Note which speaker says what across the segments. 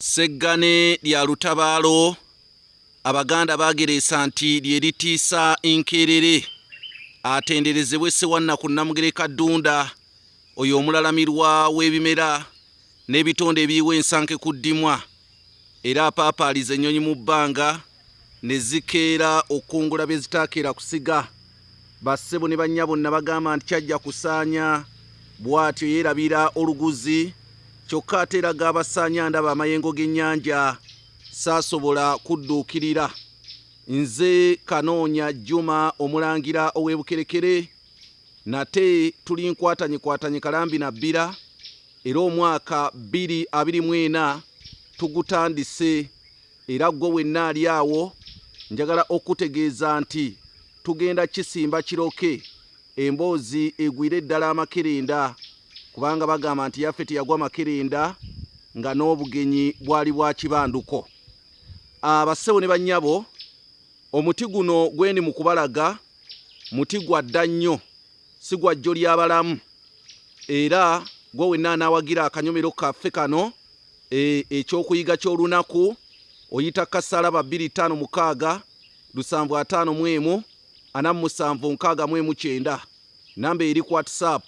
Speaker 1: Sseggane lya lutabaalo Abaganda baagereesa nti lye litiisa nkerere. Atenderezebwe Ssewannaku Nnamugereka Ddunda oyo omulalamirwa w'ebimera n'ebitonde ebiyiwa ensanke ku ddimwa era apaapaaliza ennyonyi mu bbanga ne zikeera okukungula bye zitaakeera kusiga. Bassebo ne bannyabo nabagamba nti kyajja kusaanya bw'atyo yeerabira oluguzi kyokka ate era gaabasaanya ndaba amayengo g'ennyanja saasobola kudduukirira. Nze Kanoonya Juma Omulangira ow'e Bukerekere nate tuli nkwatanyekwatanye kalambi na bbira era omwaka 2024 tugutandise era ggwe wenna ali awo njagala okukutegeeza nti tugenda kisimba kiroke emboozi egwire ddala amakerenda kubanga bagamba nti yaffe teyagwa makerenda nga n'obugenyi bwali bwa kibanduko. Abassebo ne bannyabo, omuti guno gwendi mu kubalaga muti gwa dda nnyo, si gwa jjo ly'abalamu era gwe wenna anaawagira akanyomero kaffe kano e, ekyokuyiga ky'olunaku oyita kasalaba 256 751 47 69 namba eri ku WhatsApp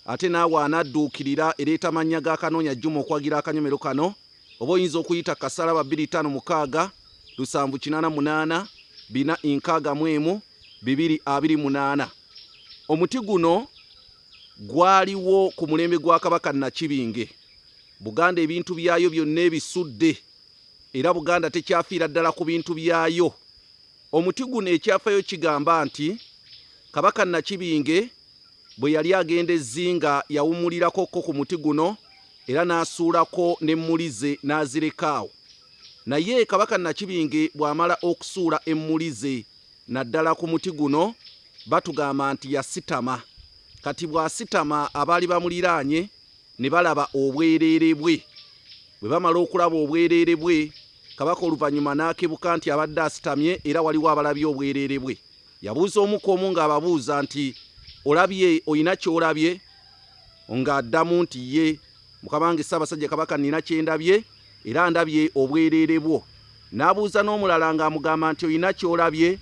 Speaker 1: ate naawe anadduukirira ereeta mannya ga Kanoonya Juma okwagira akanyomero kano oba oyinza okuyita kasalaba 256 788 461 228. Omuti guno gwaliwo ku mulembe gwa Kabaka Nakibinge. Buganda ebintu byayo byonna ebisudde era Buganda tekyafiira ddala ku bintu byayo. Omuti guno ekyafayo kigamba nti Kabaka Nakibinge bwe yali agenda e Zzinga yawummulirako ko ku muti guno era n'asuulako n'emmuli ze n'azireka awo. Naye Kabaka Nakibinge bw'amala okusuula emmuli ze naddala ku muti guno batugamba nti yasitama. Kati bw'asitama abaali bamuliraanye ne balaba obwereere bwe. Bwe bamala okulaba obwereere bwe, Kabaka oluvannyuma n'akebuka nti abadde asitamye era waliwo abalabye obwereere bwe. Yabuuza omu ku omu ng'ababuuza nti, Olabye, olina ky'olabye? Ng'addamu nti, Ye, mukama wange Ssaabasajja Kabaka, nnina kye ndabye, era ndabye obwereere bwo. N'abuuza n'omulala ng'amugamba nti, Olina ky'olabye?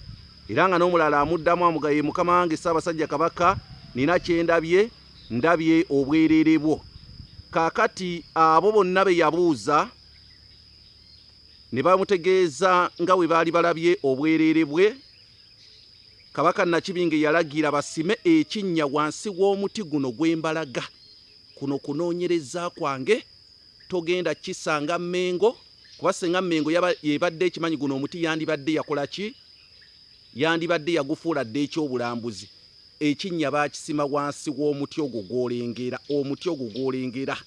Speaker 1: Era nga n'omulala amuddamu amuga, Ye, mukama wange Ssaabasajja Kabaka, nnina kye ndabye, ndabye obwereere bwo. Kaakati abo bonna be yabuuza ne bamutegeeza nga bwe baali balabye obwereere bwe. Kabaka Nakibinge yalagira basime ekinnya wansi w'omuti guno gwe mbalaga. Kuno kunoonyereza kwange, togenda kukisanga Mmengo kuba singa Mmengo yebadde ekimanyi guno omuti yandibadde yakola ki? Yandibadde yagufuula dda ekyobulambuzi. Ekinnya baakisima wansi w'omuti ogwo gw'olengera, omuti ogwo gw'olengera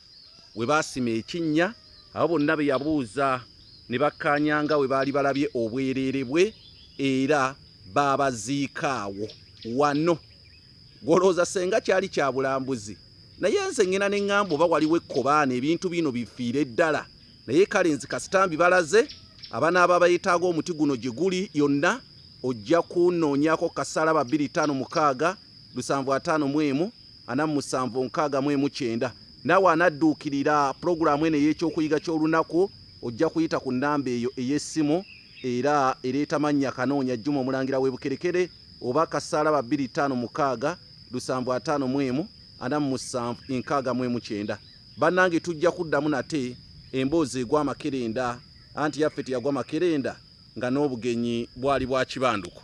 Speaker 1: we baasima ekinnya, abo bonna be yabuuza ne bakkaanya nga bwe baali balabye obwereere bwe era baabaziika awo. Wano gw'olowooza ssenga kyali kya bulambuzi, naye nze ŋŋenda ne ŋŋamba oba waliwo ekkobaane ebintu bino bifiire ddala, naye kale nze kasita mbibalaze, abanaaba beetaaga omuti guno gye guli yonna Ojja kunnoonyaako kasalaba 256 751 47 69. Naawe anadduukirira pulogulaamu eno ey'ekyokuyiga ky'olunaku ojja kuyita ku nnamba eyo ey'essimu era ereeta mannya Kanoonya Juma Omulangira w'e Bukerekere oba kasalaba 256 751 47 69. Bannange tujja kuddamu nate emboozi egwa amakerenda anti yaffe teyagwa makerenda. nga n'obugenyi bwali bwa kibanduko.